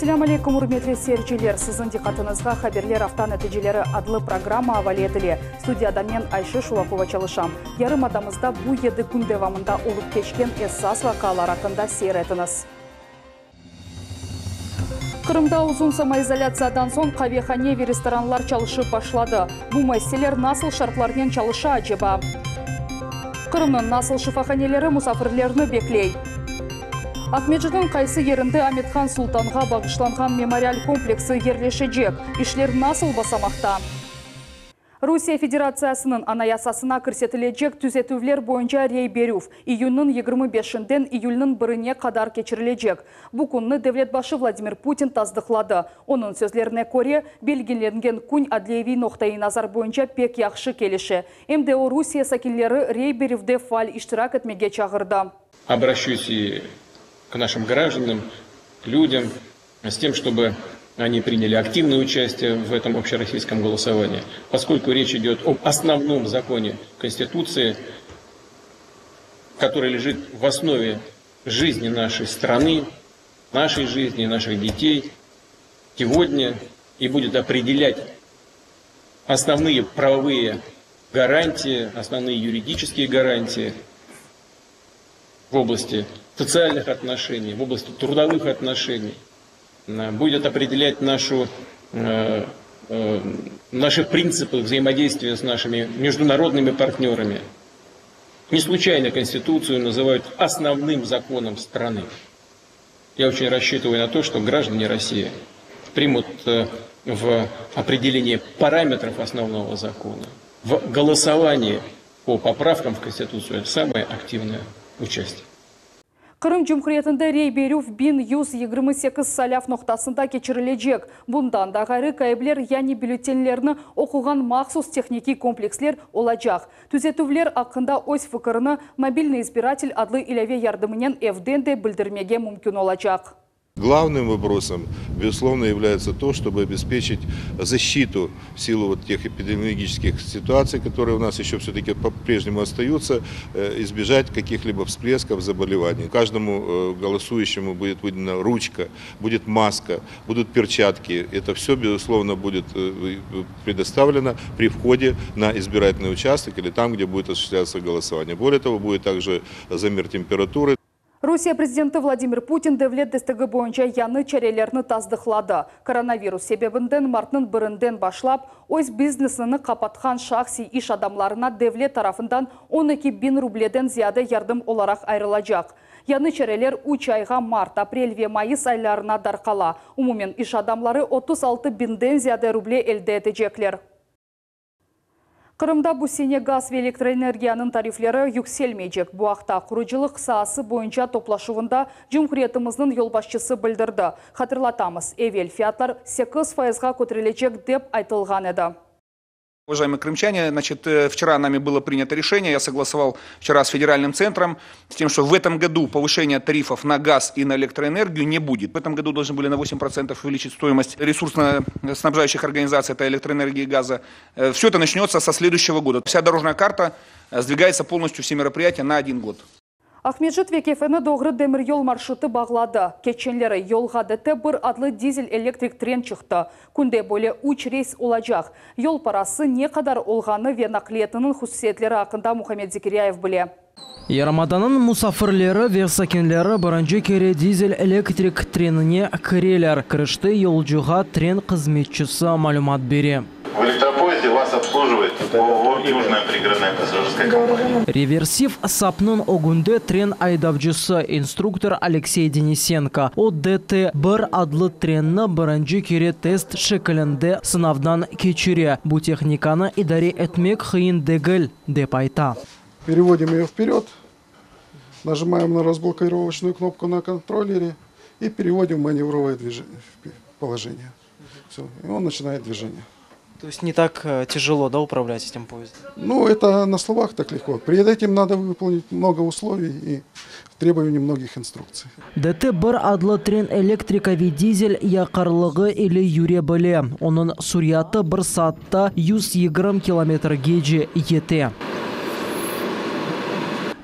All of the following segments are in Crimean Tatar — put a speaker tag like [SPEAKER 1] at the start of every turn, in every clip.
[SPEAKER 1] Esselâmu aleykum, ürmetli seyirciler! Siziñ diqqatıñızğa Haberler afta neticeleri adlı programma avale etile. Studiyada men, Ayşe Şulakova çalışam. Yarımadamızda bu yedi kün devamında olıp keçken esas vaqialar aqqında seyir etiñiz. Qırımda uzun samoizolâtsiyadan soñ qavehane ve restoranlar çalışıp başladı. Bu müessiseler nasıl şartlarnen çalışa aceba? Qırımnıñ nasıl şifahaneleri musafirlerni bekley? Aqmescitniñ qaysı yerinde Amethan Sultanğa bağışlanğan memorial kompleksi yerleşecek? İşler nasıl basamaqta? Rusiye Federatsiyasınıñ Anayasasına kirsetilecek tüzetüvler boyunca rey berüv iyünniñ 25-inden iyülniñ birine qadar keçirilecek. Bu künni devlet başı Vladimir Putin tasdıqladı. Onıñ sözlerine köre, belgilengen kün adliyeviy noqtaiy-nazar boyunca pek yahşı kelişe. Em de o Rusiye sakinleri rey berüvde faal iştirak etmege çağırdı.
[SPEAKER 2] Обращусь и к нашим гражданам, к людям, с тем, чтобы они приняли активное участие в этом общероссийском голосовании, поскольку речь идет об основном законе Конституции, который лежит в основе жизни нашей страны, нашей жизни, наших детей сегодня и будет определять основные правовые гарантии, основные юридические гарантии в области социальных отношений, в области трудовых отношений, будет определять нашу, наши принципы взаимодействия с нашими международными партнерами. Не случайно Конституцию называют основным законом страны. Я очень рассчитываю на то, что граждане России примут в определении параметров основного закона, в голосовании по поправкам в Конституцию самое активное участие.
[SPEAKER 1] Qırım Cumhuriyetinde rey berüv 1128 saylav noqtasında keçirilecek. Bundan da ğayrı KABler yani bülletenlerni oquğan mahsus tehnikiy kompleksler olacaq. Tüzetüvler aqqında öz fikirini Мобильный избиратель adlı ilâve yardımınen evden de bildirmege mümkün olacaq.
[SPEAKER 3] Главным вопросом, безусловно, является то, чтобы обеспечить защиту в силу вот тех эпидемиологических ситуаций, которые у нас еще все-таки по-прежнему остаются, избежать каких-либо всплесков заболеваний. Каждому голосующему будет выдана ручка, будет маска, будут перчатки. Это все, безусловно, будет предоставлено при входе на избирательный участок или там, где будет осуществляться голосование. Более того, будет также замер температуры.
[SPEAKER 1] Rusiye prezidenti Vladimir Putin devlet destegi boyunca yañı çarelerni tasdıqladı. Koronavirus sebebinden martnıñ birinden başlap, öz biznesini qapatqan şahsiy iş adamlarına devlet tarafından 12 biñ rubleden ziyade yardım olaraq ayırılacaq. Yañı çareler 3 ayğa mart, aprel ve mayıs aylarına darqala. Umumen iş adamları 36 biñden ziyade ruble elde etecekler. Qırımda bu sene gaz ve elektroenergiyanıñ tarifleri yükselmeycek. Bu aqta qurucılıq saası boyunca toplaşuvında Cumhuriyetimizniñ yolbaşçısı bildirdi. Hatırlatamız, evel fiyatlar 8 fayızğa köterilecek dep aytılğan edi.
[SPEAKER 4] Уважаемые крымчане, значит, вчера нами было принято решение, я согласовал вчера с федеральным центром, с тем, что в этом году повышения тарифов на газ и на электроэнергию не будет. В этом году должны были на 8% увеличить стоимость ресурсно-снабжающих организаций, это электроэнергии и газа. Все это начнется со следующего года. Вся дорожная карта сдвигается полностью, все мероприятия на один год.
[SPEAKER 1] Aqmescit ve Kefeni doğru demiryol marşrutı bağladı. Keçenleri yolğa DT1 adlı dizel elektrik tren çıqtı. Künde böyle 3 reys olacaq. Yol parası ne qadar olğanı ve naqliyatınıñ hususiyetleri aqqında Muhammed Zekiryayev bile.
[SPEAKER 5] Yarımadanıñ musafirleri ve sakinleri birinci kere dizel elektrik trenine kireler. Kirişte yolcuğa tren hızmetçisi malümat bere.
[SPEAKER 6] В электропоезде вас обслуживает ООО «Южная пригородная пассажирская компания».
[SPEAKER 5] Реверсив sapnıñ ögünde tren aydavcısı, instruktor Aleksey Denisenko. O DT1 adlı trenni birinci kere test şekilinde sınavdan keçire. Bu tehnikanı idare etmek qıyın degil, dep ayta.
[SPEAKER 7] Переводим ее вперед, нажимаем на разблокировочную кнопку на контроллере и переводим в маневровое движение, положение. Все, и он начинает движение.
[SPEAKER 5] То есть не так тяжело, да, управлять этим поездом?
[SPEAKER 7] Ну, это на словах так легко. Перед этим надо выполнить много условий и требований многих инструкций.
[SPEAKER 5] ДТ-1 adlı tren elektrika ve dizel yaqarlığı ile yüre bile. Onıñ surati bir saatta 120 kilometrgece yete.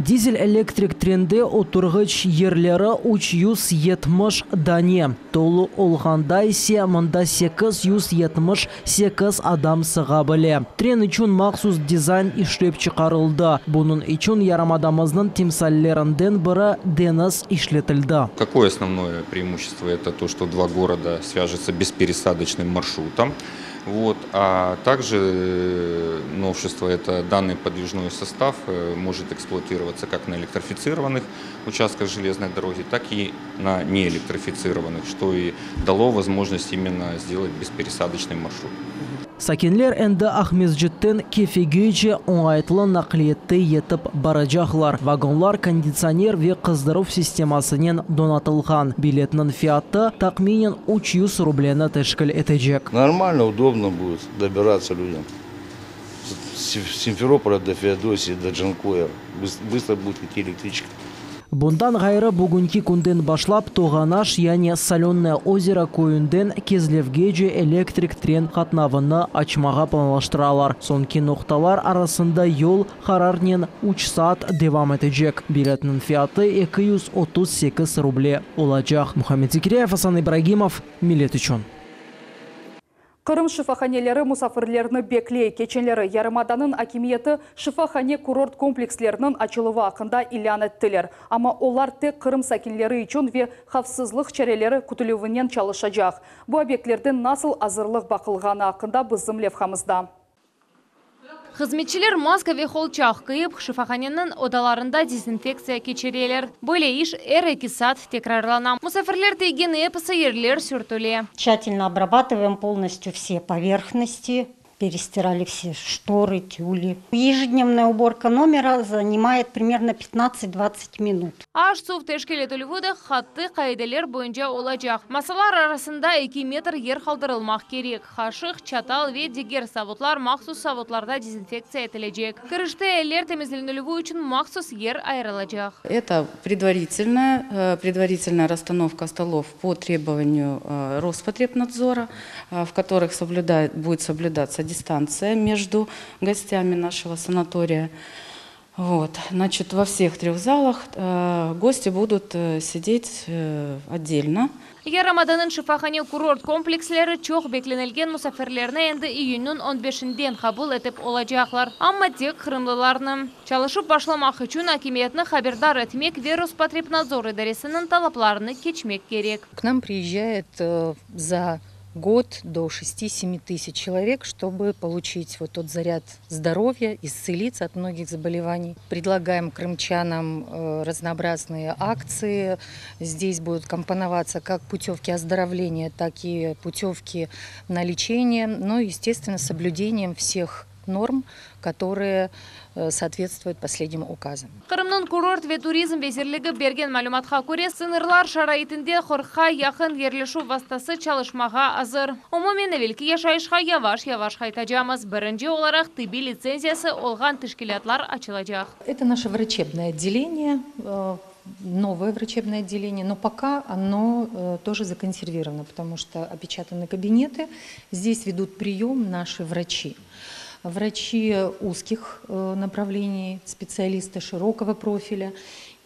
[SPEAKER 5] Dizel-elektrik trende oturğıç yerleri 370 dane, tolu olğanda ise mında 878 adam sığa bile. Tren içün mahsus dizayn işlep çıqarıldı, bunıñ içün yarımadamıznıñ timsallerinden biri deñiz işletildi.
[SPEAKER 8] Какое основное преимущество? Это то, что два города свяжутся беспересадочным маршрутом. Вот. А также э, новшество – это данный подвижной состав э, может эксплуатироваться как на электрифицированных участках железной дороги, так и на неэлектрифицированных, что и дало возможность именно сделать беспересадочный маршрут.
[SPEAKER 5] Sakinler endi Aqmescitten Kefegece oñaytlı naqliyette yetip baracaqlar. Vagonlar konditsioner ve qızdıruv sistemasınen donatılğan. Biletniñ fiyatı tahminen 300 rubleni teşkil etecek.
[SPEAKER 9] Нормально, удобно будет добираться людям. С Симферополя до Феодосии, до Джанкоя. Быстро будет идти электричка.
[SPEAKER 5] Bundan ğayrı bugünki künden başlap Toğanaş, yani Solönoye ozero köyünden Kezlevgece elektrik tren qatnavını açmağa planlaştıralar. Soñki noqtalar arasında yol qararnen 3 saat devam etecek. Biletniñ fiyatı 238 ruble olacaq. Muhammed Zikriyev, Asan İbragimov, Millet içün.
[SPEAKER 1] Qırım şifahaneleri musafirlerini bekley. Keçenleri yarımadanıñ akimiyeti şifahane kurort kompleksleriniñ açıluvı aqqında ilân ettiler. Amma olar tek Qırım sakinleri içün ve havfsızlıq çareleri kütülüvinen çalışacaq. Bu obyektlerde nasıl azırlıq baqılğanı aqqında bizim levhamızda.
[SPEAKER 10] Hızmetçiler maska ve qolçaq kiyip, şifahaneniñ odalarında dezinfektsiya keçireler. Böyle iş er 2 saat tekrarlana. Musafirler tiygen episi yerler sürtüle.
[SPEAKER 11] Тщательно обрабатываем полностью все поверхности, перестирали все шторы, тюли. Ежедневная уборка номера занимает примерно 15-20 минут.
[SPEAKER 10] Aş-suv teşkil etilüvi de qattı qaideler boyunca olacaq. Masalar arasında 2 metr yer qaldırılmaq kerek. Qaşıq, çatal ve diger savutlar mahsus savutlarda dezinfektsiya etilecek. Kirişte eller temizlenilüvi içün mahsus yer ayırılacaq.
[SPEAKER 12] Это предварительная, э, предварительная расстановка столов по требованию э, Роспотребнадзора, э, в которых соблюдает, будет соблюдаться дистанция между гостями нашего санатория. Вот. Значит, во всех трех залах э, гости будут э, сидеть э, отдельно.
[SPEAKER 10] Yarımadanıñ şifahane kurort kompleksleri çoq beklenilgen musafirlerni endi iyünniñ 15-inden qabul etip olacaqlar. Amma tek qırımlılarnı. Çalışıp başlamaq içün akimiyetni haberdar etmek ve Роспотребнадзор idaresiniñ talaplarını keçmek kerek.
[SPEAKER 13] К нам приезжает э, за год до 6-7 тысяч человек, чтобы получить вот тот заряд здоровья, исцелиться от многих заболеваний. Предлагаем крымчанам э, разнообразные акции. Здесь будут компоноваться как путевки оздоровления, так и путевки на лечение, но, естественно, с соблюдением всех норм, которые э, соответствуют последним указам.
[SPEAKER 10] Qırımnıñ kurort ve turizm vezirligi bergen malümatqa köre sıñırlar şaraitinde 40-qa yaqın yerleşüv vastası çalışmağa azır. Umumen evelki yaşayışqa yavaş-yavaş qaytacaqmız. Birinci olaraq tibbiy litsenziyası olğan teşkilâtlar açılacaq.
[SPEAKER 13] Это наше врачебное отделение, э, новое врачебное отделение, но пока оно э, тоже законсервировано, потому что опечатаны кабинеты. Здесь ведут прием наши врачи. Врачи узких э, направлений, специалисты широкого профиля.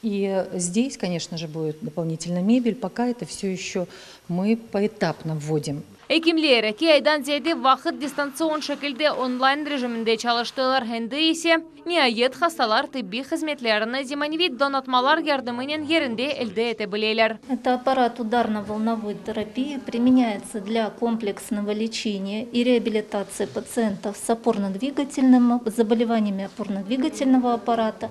[SPEAKER 13] И здесь, конечно же, будет дополнительная мебель. Пока это все еще мы поэтапно вводим.
[SPEAKER 10] Ekimler 2 aydan ziyade vaqıt distantsion şekilde onlayn rejiminde çalıştılar. Endi ise niayet hastalar tibbiy hızmetlerini zemaneviy donatmalar yardımınen yerinde elde ete bileler.
[SPEAKER 14] Это аппарат ударно-волновой терапии, применяется для комплексного лечения и реабилитации пациентов с опорно-двигательным заболеваниями опорно-двигательного аппарата,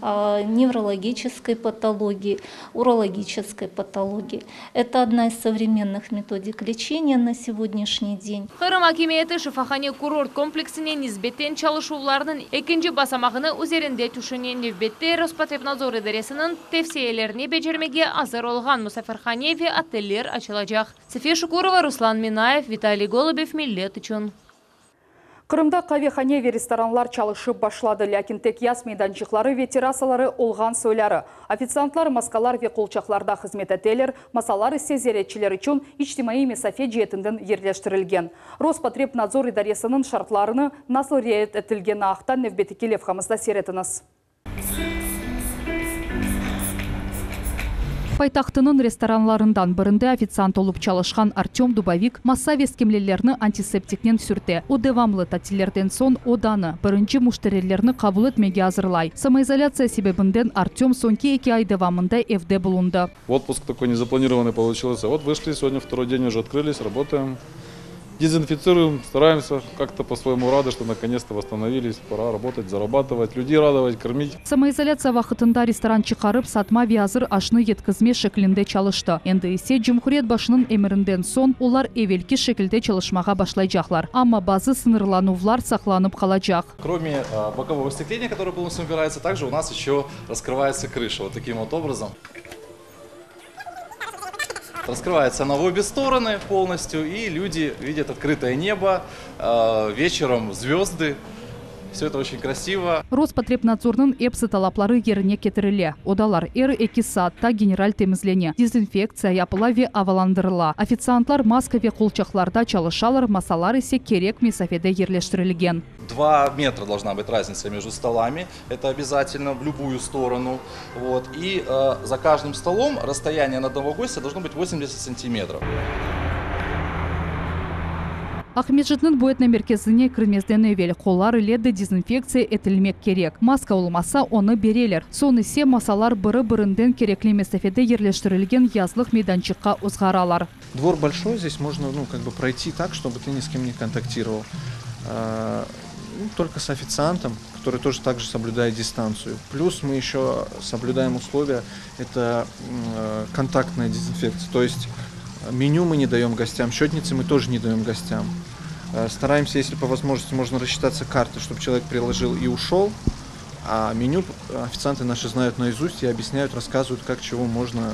[SPEAKER 14] а, неврологической патологии, урологической патологии. Это одна из современных методик лечения на сегодняшний день.
[SPEAKER 10] Qırım akimiyeti şifahane kurort kompleksine nisbeten çalışuvlarnıñ ekinci basamağını üzerinde tüşüne nevbette Роспотребнадзор idaresiniñ tevsiyelerini becermege azır olğan musafirhane ve oteller açılacaq. София Шукурова, Руслан Минаев, Виталий Голубев, Millet içün.
[SPEAKER 1] Qırımda qavehane ve restoranlar çalışıp başladı, lâkin tek yaz meydançıqları ve terrasaları olğan soyları. Ofitsiantlar maskalar ve qolçaqlarda hızmet eteler, masalar ise ziyaretçiler içün içtimaiy mesafe ceetinden yerleştirilgen. Роспотребнадзор idaresiniñ şartlarını nasıl riayet etilgeni aqta nevbetteki levhamızda seyir etiñiz. Paytahtınıñ restoranlarından birinde ofitsiant olıp çalışqan Artöm Dubovik masa ve skemlelerni antiseptiknen sürte. O, devamlı tatillerden soñ odanı, birinci müşterilerni qabul etmege azırlay. Samoizolâtsiya sebebinden Artöm soñki eki ay devamında evde bulundı.
[SPEAKER 15] Отпуск такой незапланированный получился. Вот вышли, сегодня второй день уже открылись, работаем. Дезинфицируем, стараемся как-то по-своему рады, что наконец-то восстановились. Пора работать, зарабатывать, людей радовать, кормить.
[SPEAKER 1] Samoizolâtsiya vaqtında restoran çıqarıp satma ve azır aşnı yetkizme şeklinde çalıştı. Endi ise cumhuriyet başınıñ emirinden soñ olar evelki şekilde çalışmağa başlaycaqlar. Amma bazı sıñırlanuvlar saqlanıp qalacaq.
[SPEAKER 16] Кроме бокового остекления, которое полностью убирается, также у нас еще раскрывается крыша вот таким вот образом. Раскрывается она в обе стороны полностью, и люди видят открытое небо, вечером звезды. Все это очень красиво.
[SPEAKER 1] Rospotrebnadzornıñ epsi talapları yerine ketirile. Odalar er eki saatta general temizlene, dezinfektsiya yapıla ve avalandırıla. Ofitsiantlar maska ve qolçaqlarda çalışalar, masalar ise kerek mesafede yerleştirilgen.
[SPEAKER 16] 2 метра должна быть разница между столами, это обязательно в любую сторону. Вот. И э, за каждым столом расстояние на одного гостя должно быть 80 сантиметров.
[SPEAKER 1] Aqmescitniñ bu etnomerkezine kirmezden evel qollar ile de dezinfektsiya etilmek kerek. Maska olmasa, onı bereler. Soñ ise masalar biri-birinden kerekli mesafede yerleştirilgen yazlıq meydançıqqa ozğaralar.
[SPEAKER 17] Двор большой, здесь можно, ну, как бы пройти так, чтобы ты ни с кем не контактировал. Ну, только с официантом, который тоже также соблюдает дистанцию. Плюс мы еще соблюдаем условия, это контактная дезинфекция. То есть меню мы не даем гостям, счетницы мы тоже не даем гостям. Стараемся, если по возможности можно рассчитаться картой, чтобы человек приложил и ушел. А меню официанты наши знают наизусть и объясняют, рассказывают, как чего можно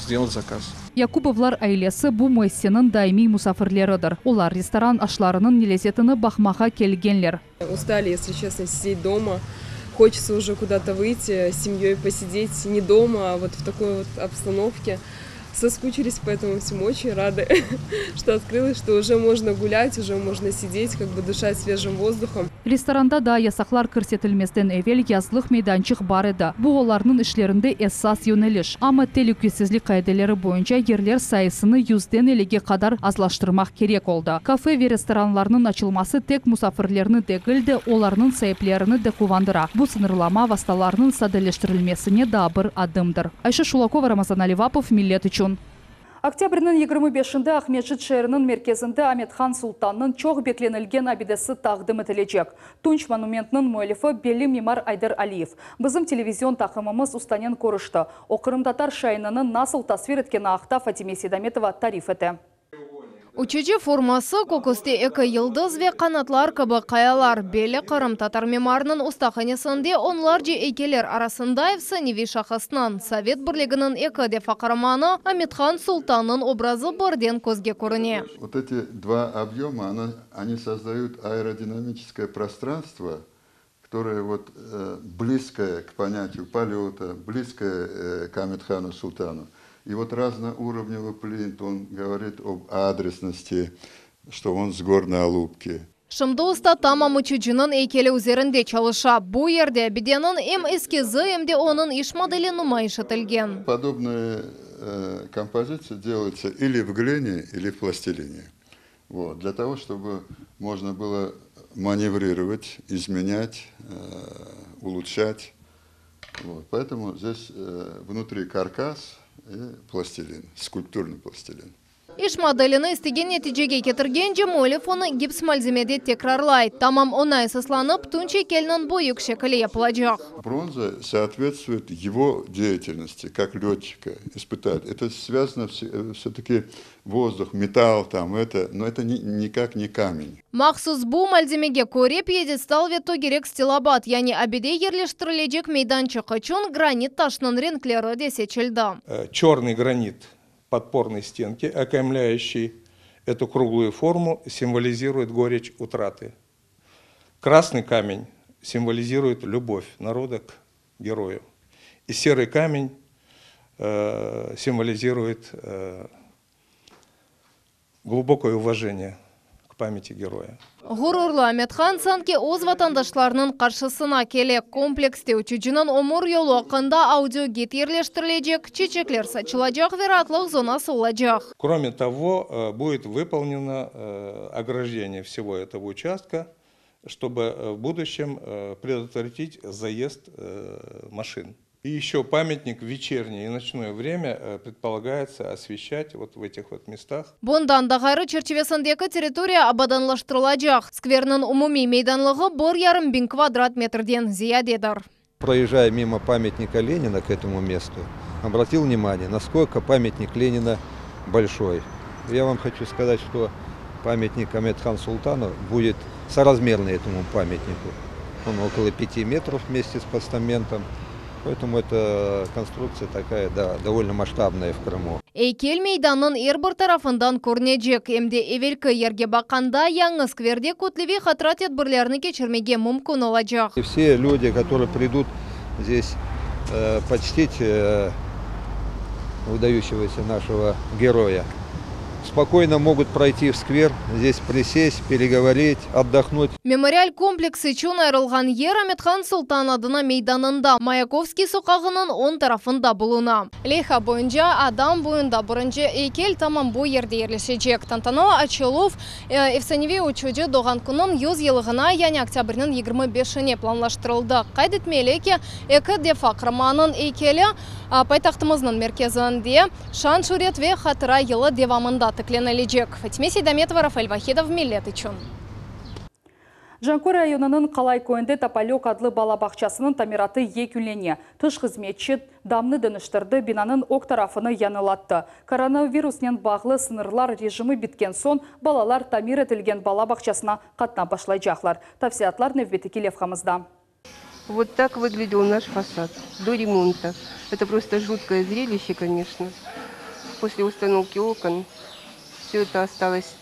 [SPEAKER 17] сделать заказ.
[SPEAKER 1] Yakubovlar ailesi bu müessiseniñ daimiy musafirleridir. Olar restoran aşlarınıñ lezetini baqmağa kelgenler.
[SPEAKER 18] Устали, если честно, сидеть дома. Хочется уже куда-то выйти, с семьей посидеть не дома, а вот в такой вот обстановке. Соскучились по этому всему, очень рады, что открылось, что уже можно гулять, уже можно сидеть, как бы дышать свежим воздухом.
[SPEAKER 1] Restoranda daa yasaqlar kirsetilmezden evel yazlıq meydançıq bar edi. Bu olarnıñ işlerinde esas yöneliş. Amma telükesizlik qaideleri boyunca yerler sayısını yüzden 50ge qadar azlaştırmaq kerek oldı. Kafe ve restoranlarnıñ açılması tek musafirlerni degil de, olarnıñ saiplerini de quvandıra. Bu sıñırlama vastalarınıñ sadeleştirilmesine daa bir adımdır. Ayşe Şulakova, Ramazan Alivapov, Millet içün. Oktâbrniñ 25-inde Aqmescit şeeriniñ merkezinde Amet-Han Sultannıñ çoq beklenilgen abidesi taqdim etilecek. Tunç monumentniñ müellifi belli mimar Ayder Aliyev. Bizim televizion taqımımız ustanen körüşti. O, qırımtatar şainini nasıl tasvir etkeni aqta Fatime Seydametova tarif ete.
[SPEAKER 10] Uçucı forması, köküste eki yıldız ve qanatlar kibi qayalar. Belli qırımtatar mimarınıñ ustahanesinde onlarca eykeller arasında efsaneviy şahısnıñ, Sovet Birliginiñ eki defa qaramanı Amethan Sultannıñ obrazı birden közge körüne.
[SPEAKER 3] Вот эти два объема, она, они создают аэродинамическое пространство, которое вот э, близкое к понятию полета, близкое э, к Аметхану Султану. И вот разноуровневый плинт, он говорит об адресности, что он с гор на Алупке.
[SPEAKER 10] Şimdi usta tamam uçucınıñ eykeli üzerinde çalışa. Bu yerde abideniñ em eskizi, em de onıñ iş modeli numayış etilgen.
[SPEAKER 3] Подобные э, композиции делаются или в глине, или в пластилине. Вот, для того, чтобы можно было маневрировать, изменять, э, улучшать. Вот, поэтому здесь э, внутри каркас и пластилин, скульптурный пластилин.
[SPEAKER 10] İş modelini istegen neticege ketirgence müellif onı gips malzemede tekrarlay. Tamam oña esaslanıp tunç eykeliniñ büyük şekili yapılacaq.
[SPEAKER 3] Бронза соответствует его деятельности как летчика, испытателя. Это связано все-таки воздух, металл там, это, но это ни, никак не камень.
[SPEAKER 10] Mahsus bu malzemege köre pyedestal ve tögerek stilobat, yani abide yerleştirilecek meydançıq içün granit taşınıñ renkleri de seçildi.
[SPEAKER 19] Черный гранит подпорной стенки, окаймляющий эту круглую форму, символизирует горечь утраты. Красный камень символизирует любовь народа к герою. И серый камень э, символизирует э, глубокое уважение к. К памяти героя.
[SPEAKER 20] Ğururlı Amethan sanki öz vatandaşlarınıñ qarşısına kele. Komplekste uçucınıñ ömür yolu aqqında audiogid yerleştirilecek, çeçekler saçılacaq ve raatlıq zonası olacaq.
[SPEAKER 19] Кроме того, будет выполнено ограждение всего этого участка, чтобы в будущем предотвратить заезд машин. И еще памятник в вечернее и ночное время предполагается освещать вот в этих вот местах.
[SPEAKER 20] Bundan da ğayrı, çerçivesindeki territoriya abadanlaştırılacaq. Skverniñ umumiy meydanlığı bir yarım biñ kvadrat metrden ziyadedir.
[SPEAKER 21] Проезжая мимо памятника Ленина к этому месту, обратил внимание, насколько памятник Ленина большой. Я вам хочу сказать, что памятник Аметхан Султану будет соразмерный этому памятнику. Он около 5 метров вместе с постаментом. Поэтому эта конструкция такая, да, довольно масштабная в Крыму.
[SPEAKER 20] Eykel meydannıñ er bir tarafından körünecek. Em de evelki yerge baqqanda yañı skverde kütleviy hatıra tedbirlerini keçirmege mümkün olacaq.
[SPEAKER 21] И все люди, которые придут здесь почтить выдающегося нашего героя, спокойно могут пройти в сквер, здесь присесть, переговорить, отдохнуть.
[SPEAKER 20] Memorial kompleks içün ayırılğan yer Amethan Sultan adına meydanında, Mayakovskiy soqağınıñ oñ tarafında buluna. Leyha boyunca adam boyunda birinci eykel tamam bu yerde yerleşecek. Tantanalı açıluv efsaneviy uçucı doğğan künniñ 100 yıllığına, yani oktâbrniñ 25-ine planlaştırıldı. Qayd etmeli ki, eki defa qaramanınıñ eykeli paytahtımıznıñ merkezinde Şan-şüret ve hatıra yılı devamında tiklenilecek. Fatime Seydametova, Rafael Vahidov, Millet içün.
[SPEAKER 1] Canköy rayonınıñ Qalay köyünde Topolök adlı bala bağçasınıñ tamiratı yekünlene. Tış hızmetçi damnı deñiştirdi, binanıñ ög tarafını yañılattı. Koronavirusnen bağlı sıñırlar rejimi bitken soñ balalar tamir etilgen bala bağçasına qatnap başlaycaqlar. Tafsilâtlar nevbetteki levhamızda.
[SPEAKER 22] Вот так выглядел наш фасад до ремонта. Это просто жуткое зрелище, конечно. После установки окон все это осталось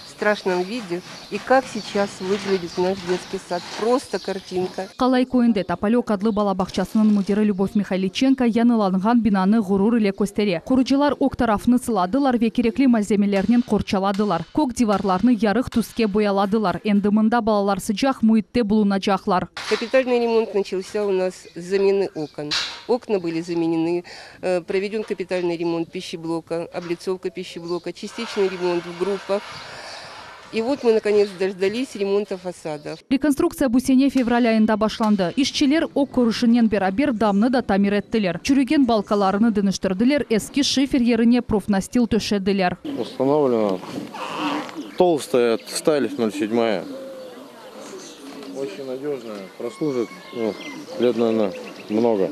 [SPEAKER 22] в страшном виде. И как сейчас выглядит наш детский сад. Просто картинка.
[SPEAKER 1] Qalay köyünde Topolök adlı bala bağçasınıñ müdiri Lübov Mihayliçenko yañılanğan binanı ğurur ile köstere. Qurucılar ög tarafını sıladılar ve kerekli malzemelernen qorçaladılar. Kök divarlarnı yarıq tüske boyaladılar. Endi mında balalar sıcaq müitte bulunacaqlar.
[SPEAKER 22] Капитальный ремонт начался у нас с замены окон. Окна были заменены, проведен капитальный ремонт пищеблока, облицовка пищеблока, частичный ремонт в группах. И вот мы наконец дождались ремонта фасадов.
[SPEAKER 1] Rekonstruktsiya bu sene fevral ayında başlandı. İşçiler ög körünişinen beraber damnı da tamir ettiler. Çürügen balkalarını deñiştirdiler, eski şifer yerine profnastil töşediler.
[SPEAKER 23] Установлена толстая сталь 0,7. Очень надежная, прослужит ну, лет, наверное, много.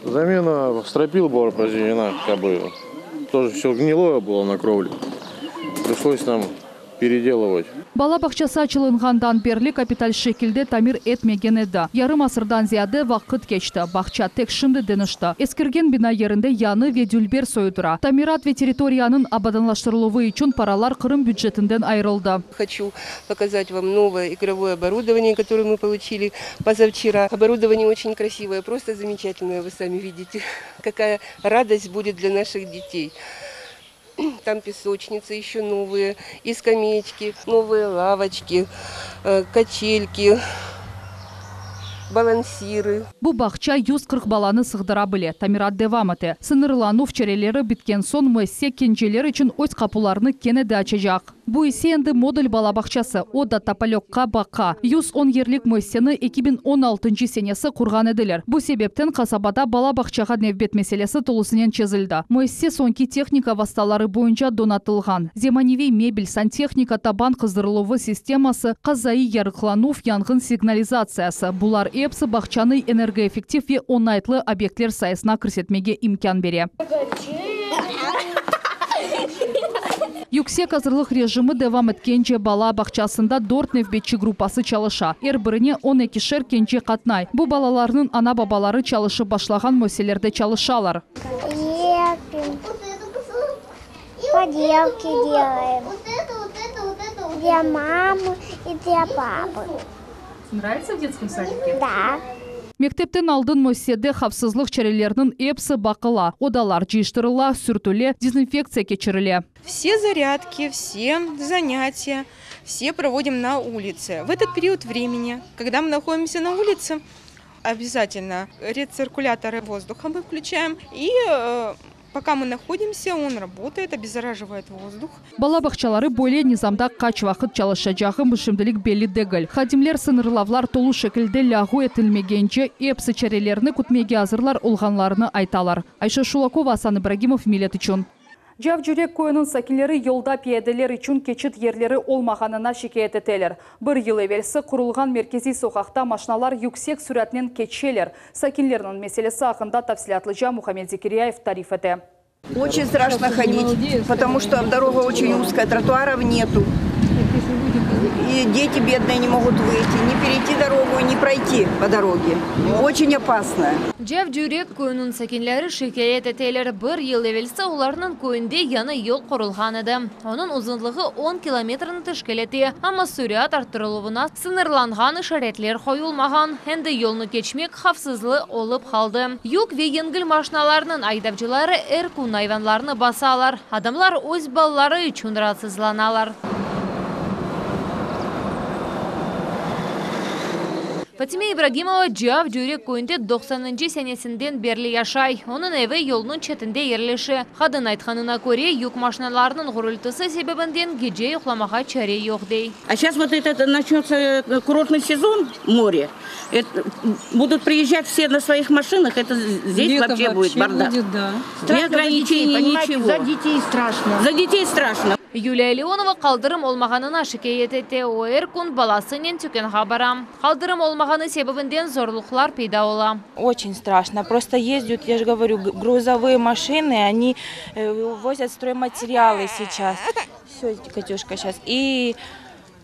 [SPEAKER 23] Замена стропил была произведена, как бы тоже все гнилое было на кровле. Пришлось нам переделывать.
[SPEAKER 1] Bala bağçası açılğandan berli kapital şekilde tamir etmegen edi. Yarım asırdan ziyade vaqıt keçti. Bağça tek şimdi deñişti. Eskirgen bina yerinde yañı ve dülber soyu tura. Tamirat ve territoriyanıñ abadanlaştırıluvı içün paralar Qırım bücetinden ayırıldı.
[SPEAKER 22] Хочу показать вам новое игровое оборудование, которое мы получили позавчера. Оборудование очень красивое, просто замечательное, вы сами видите. Какая радость будет для наших детей. Там песочницы еще новые, и скамеечки, новые лавочки, качельки, балансиры.
[SPEAKER 1] Bu bağça 140 balanı sığdıra bile. Tamirat devam ete. Sıñırlanuv çareleri bitken soñ müessise kenceler içün öz qapularını kene de açacaq. Bu ise endi modul bala bağçası. O da Topolökqa baqa. 110 yerlik müessiseni 2016 senesi qurğan ediler. Bu sebepten qasabada bala bağçağa nevbet meselesi tolusınen çezildi. Müessise soñki tehnika vastaları boyunca donatılğan. Zemaneviy mebel, santehnika, taban qızdırıluvı sisteması, qazaiy yarıqlanuv, yanğın signalizatsiyası. Bular episi bağçanı energoeffektiv ve oñaytlı obyektler sayısına kirsetmege imkân bere. Yüksek azırlıq rejimi devam etkence bala bağçasında dört nevbetçi gruppası çalışa. Er birine 12-şer kence qatnay. Bu balalarnıñ ana-babaları çalışıp başlağan müessiselerde çalışalar.
[SPEAKER 24] Лепим, поделки делаем для мамы и для папы.
[SPEAKER 1] Нравится в детском садике?
[SPEAKER 24] Да.
[SPEAKER 1] Mektepten aldın müessisede havfsızlıq çareleriniñ episi baqıla, odalar cıyıştırıla, sürtüle, dezinfektsiya keçirile.
[SPEAKER 2] Все зарядки, все занятия, все проводим на улице. В этот период времени, когда мы находимся на улице, обязательно рециркуляторы воздуха мы включаем. И э, пока мы находимся, он работает, обеззараживает воздух.
[SPEAKER 1] Bala bağçaları böyle nizamda qaç vaqıt çalışacağı şimdilik belli degil. Hadimler sıñırlavlar tolu şekilde lâğu etilmegence episi çarelerni kütmege azırlar olğanlarını aytalar. Ayşe Şulakova, Asan İbragimov, Millet içün. Cavcürek köyüniñ sakinleri yolda piyadeler içün keçit yerleri olmağanına şikâyet eteler. Bir yıl evelsi qurulğan merkeziy soqaqta maşinalar yüksek süratnen keçeler. Sakinlerniñ meselesi aqqında tafsilâtlıca Muhammed Zekiryayev tarif ete.
[SPEAKER 4] Очень страшно ходить, потому что дорога очень узкая, тротуаров нету. И дети бедные не могут выйти, не перейти дорогу, не пройти по дороге. Очень опасно.
[SPEAKER 10] Cavcürek köyüniñ sakinleri şikâyet eteler. Bir yıl evelsi olarnıñ köyünde yañı yol qurulğan edi. Onıñ uzunlığı 10 kilometrni teşkil ete. Amma sürat arttırıluvına sıñırlanğan işaretler qoyulmağan. Endi yolnı keçmek havfsızlı olıp qaldı. Yük ve yengil maşinalarnıñ aydavcıları er kün ayvanlarnı basalar. Adamlar öz balaları içün raatsızlanalar. Fatime İbragimova Cavcürek köyünde 90 senesinden berli yaşay. Onıñ evi yolnıñ çetinde yerleşe. Qadın aytqanına köre, yük maşinalarınıñ gürültisi sebebinden gece yuqlamağa çare yoq dey.
[SPEAKER 6] А сейчас вот это начнется э, курортный сезон, море. Это, будут приезжать все на своих машинах, это здесь
[SPEAKER 7] Лето
[SPEAKER 6] вообще, будет бардак.
[SPEAKER 7] будет, да.
[SPEAKER 6] Ни ограничений,
[SPEAKER 7] понимаете,
[SPEAKER 6] ничего.
[SPEAKER 7] За детей страшно.
[SPEAKER 6] За детей страшно.
[SPEAKER 10] Юлия Леонова qaldırım olmağanına şikâyet ete. O er kün balasınen tükânğa bara. Qaldırım olmağanı sebebinden zorluqlar peyda ola.
[SPEAKER 25] Очень страшно. Просто ездят, я же говорю, г- грузовые машины, они э, возят стройматериалы сейчас. Все, Катюшка, сейчас. И,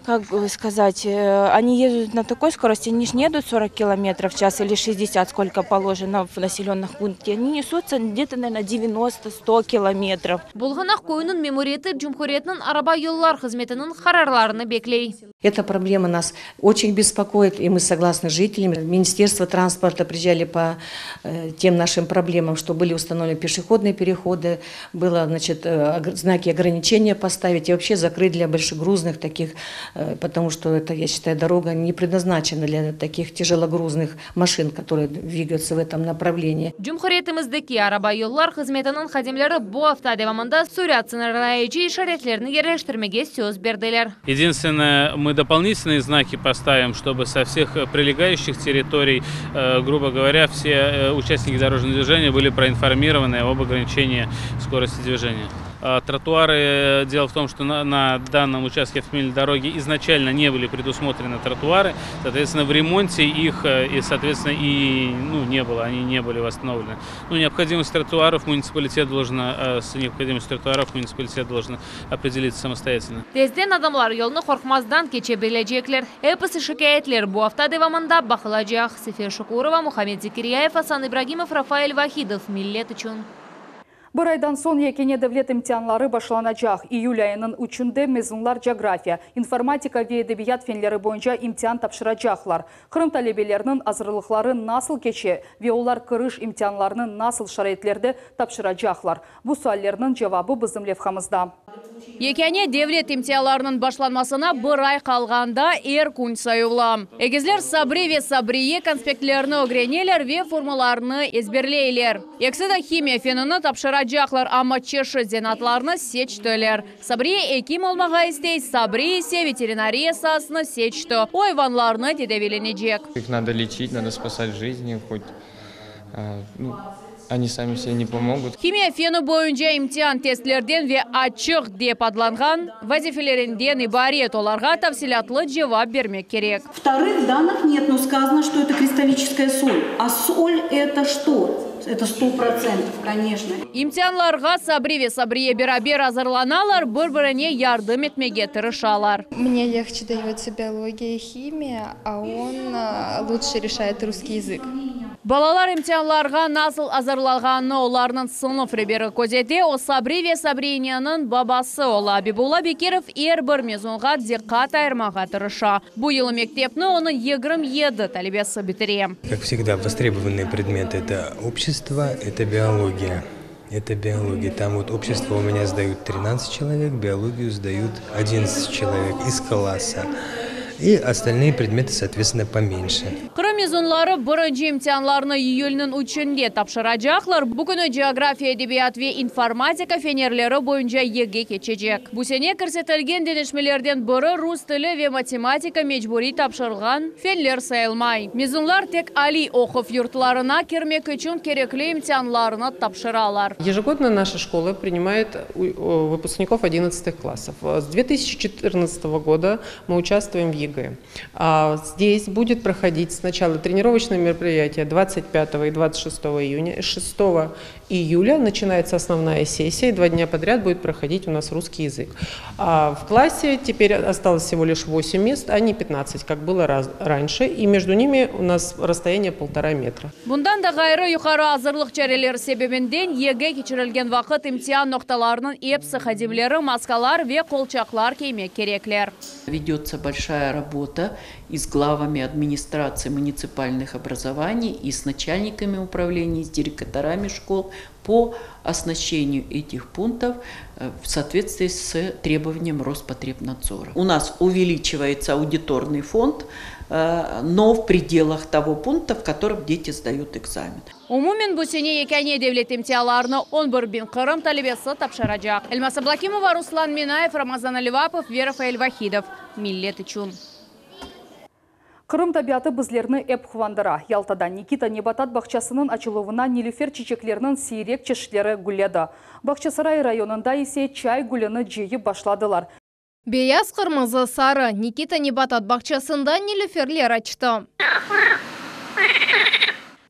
[SPEAKER 25] как бы сказать, э, они ездят на такой скорости, они ж не едут 40 километров в час или 60, сколько положено в населенных пунктах. Они несутся где-то, наверное, 90-100 километров.
[SPEAKER 10] Bulğanaq köyüniñ memuriyeti Cumhuriyetniñ araba yollar hızmetiniñ qararlarını bekley.
[SPEAKER 26] Эта проблема нас очень беспокоит, и мы согласны с жителями. Министерство транспорта приезжали по э, тем нашим проблемам, что были установлены пешеходные переходы, было значит, э, огр- знаки ограничения поставить и вообще закрыть для большегрузных таких, э, потому что это, я считаю, дорога не предназначена для таких тяжелогрузных машин, которые двигаются в этом направлении.
[SPEAKER 10] Cumhuriyetimizdeki araba yollar hızmetiniñ hadimleri bu afta devamında sürat sıñırlayıcı işaretlerni yerleştirmege söz berdiler.
[SPEAKER 27] Единственное, мы дополнительные знаки поставим, чтобы со всех э, прилегающих территорий, э, грубо говоря, все э, участники дорожного движения были проинформированы об ограничении скорости движения. А Тротуары, э, дело в том, что на, на данном участке автомобильной дороги изначально не были предусмотрены тротуары, соответственно, в ремонте их э, и, соответственно, и ну, не было, они не были восстановлены. Ну, необходимость тротуаров муниципалитет должен, э, с необходимостью тротуаров муниципалитет должен определиться самостоятельно.
[SPEAKER 10] Tezden adamlar yolnı qorqmazdan keçe bilecekler. Episi şikâyetler bu afta devamında baqılacaq. Sefer Şukurova, Muhammed Zekiryayev, Asan İbragimov, Rafael Vahidov. Millet içün.
[SPEAKER 1] Bir aydan soñ yekâne devlet imtianları başlanacaq. İyül ayınıñ üçünde mezunlar coğrafiya, informatika ve edebiyat fenleri boyunca imtian tapşıracaqlar. Qırım talebeleriniñ azırlıqları nasıl keçe ve olar kiriş imtianlarını nasıl şaraitlerde tapşıracaqlar? Bu suallerniñ cevabı bizim levhamızda.
[SPEAKER 28] Yekâne devlet imtianlarınıñ başlanmasına bir ay qalğanda er kün sayılı. Egizler Sabri ve Sabriye konspektlerini ögreneler ve formalarını ezberleyler. Ekisi de himiya fenini tapşıracaqlar, amma çeşit zenaatlarını seçtiler. Sabriye ekim olmağa istey, Sabri ise veterinariya saasını seçti. O ayvanlarnı tedaviylenecek.
[SPEAKER 29] Их надо лечить, надо спасать жизни, хоть а, ну, они сами себе не помогут.
[SPEAKER 28] Himiya feni boyunca imtian testlerden ve açıq dep adlanğan vazifelerinden ibaret olarğa tafsilâtlı cevap bermek kerek.
[SPEAKER 30] Вторых данных нет, но сказано, что это кристаллическая соль. А соль это что? Это 100%, конечно.
[SPEAKER 28] İmtianlarğa Sabri ve Sabriye beraber azırlanalar, bir-birine yardım etmege tırışalar.
[SPEAKER 31] Мне легче дается биология и химия, а он а, лучше решает русский язык.
[SPEAKER 28] Balalar imtianlarğa nasıl azırlanğanını olarnıñ sınıf reberi közete, o Sabri ve Sabriyeniñ babası ola. Abibulla Bekirov er bir mezunğa diqqat ayırmağa tırışa. Bu yılı mektepni onıñ 27 talebesi bitire.
[SPEAKER 5] Как всегда, востребованный предмет – это общество, это биология. Это биология. Там вот общество у меня сдают 13 человек, биологию сдают 11 человек из класса. И остальные предметы, соответственно, поменьше.
[SPEAKER 28] Qırım mezunları birinci imtianlarını iyülniñ üçünde tapşıracaqlar. Bu künü coğrafiya, edebiyat ve informatika fenleri boyunca YEGE keçecek. Bu sene kirsetilgen deñişmelerden biri rus tili ve matematika mecburiy tapşırılğan fenler sayılmay. Mezunlar tek aliy oquv yurtlarına kirmek içün kerekli imtianlarını tapşıralar.
[SPEAKER 7] Ежегодно наша школа принимает выпускников 11 классов. С 2014 года мы участвуем в ЕГЭ. А здесь будет проходить сначала тренировочное мероприятие 25 и 26 июня. 6 июля начинается основная сессия, и два дня подряд будет проходить у нас русский язык. А в классе теперь осталось всего лишь 8 мест, а не 15, как было раз, раньше, и между ними у нас расстояние полтора метра.
[SPEAKER 28] Bundan da ğayrı yuqarı azırlıq çareleri sebebinden YEGE keçirilgen vaqıt imtian noqtalarınıñ episi hadimleri maskalar ve qolçaqlar kiymek kerekler.
[SPEAKER 8] Ведется большая работа и с главами администрации муниципальных образований, и с начальниками управлений, с директорами школ по оснащению этих пунктов э, в соответствии с требованием Роспотребнадзора. У нас увеличивается аудиторный фонд, э, но в пределах того пункта, в котором дети сдают экзамен.
[SPEAKER 28] Umumen bu sene yekâne devlet imtianlarını 11 biñ Qırım talebesi tapşıracaq. Elmaz Ablakimova, Ruslan Minayev, Ramazan Alivapov ve Rafael Vahidov. Millet içün.
[SPEAKER 1] Qırım tabiatı bizlerni ep quvandıra. Yaltada Nikita nebatat bağçasınıñ açıluvına nilüfer çiçekleriniñ siyrek çeşitleri gülledi. Bağçasaray rayonında ise çay gülüni cıyıp başladılar.
[SPEAKER 20] Beyaz, qırmızı, sarı. Nikita nebatat bağçasında nilüferler açtı.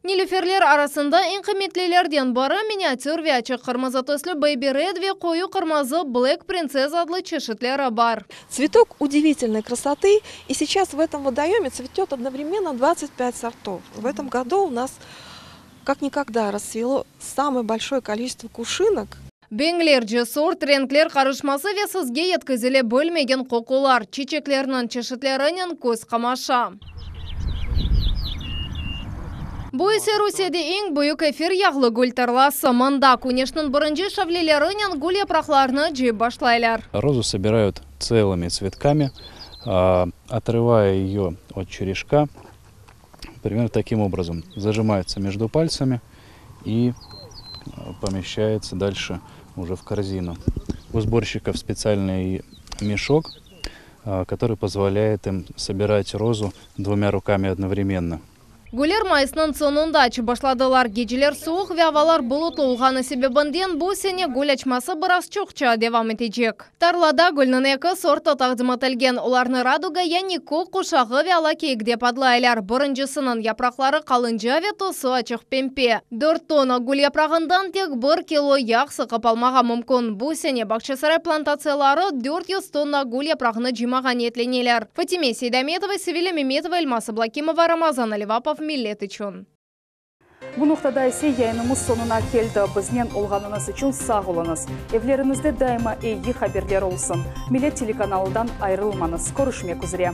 [SPEAKER 20] Nilüferler arasında eñ qıymetlilerden biri miniatür ve açıq qırmızı tüslü Baby Red ve qoyu qırmızı Black Princess adlı çeşitleri bar.
[SPEAKER 9] Цветок удивительной красоты, и сейчас в этом водоеме цветет одновременно 25 сортов. В этом году у нас как никогда расцвело самое большое количество кувшинок.
[SPEAKER 20] Biñlerce sort, renkler qarışması ve sözge yetkizile bilmegen qoqular, çiçeklerniñ çeşitlerinen köz qamaşa. Bu ise Rusiyede eñ büyük efir yağlı gül tarlası. Mında küneşniñ birinci şavlelerinen gül yapraqlarını cıyıp başlaylar.
[SPEAKER 11] Розу собирают целыми цветками, отрывая ее от черешка, примерно таким образом. Зажимается между пальцами и помещается дальше уже в корзину. У сборщиков специальный мешок, который позволяет им собирать розу двумя руками одновременно.
[SPEAKER 20] Güller mayısnıñ soñunda açıp başladılar. Geceler suvuq ve avalar bulutlı olğanı sebebinden bu sene gül açması biraz çoqça devam etecek. Tarlada gülniñ eki sortı taqdim etilgen. Olarnı raduga yani kök quşağı ve alakeyik dep adlaylar. Birincisiniñ yapraqları qalınca ve tüsü açıq pembe. 4 tonna gül yaprağından tek 1 kilo yağ sıqıp almağa mümkün. Bu sene Bağçasaray plantatsiyaları 400 tonna gül yaprağını cıymağa niyetleneler. Fatime Seydametova, Sevilya Memetova, Elmaz Ablakimova, Ramazan Alivapov, Millet içün.
[SPEAKER 1] Bu noqtada ise yayınımız soñuna keldi. Biznen olğanıñız içün sağ oluñız. Evleriñizde daima eyi haberler olsun. Millet telekanalından ayırılmañız. Körüşmek üzere.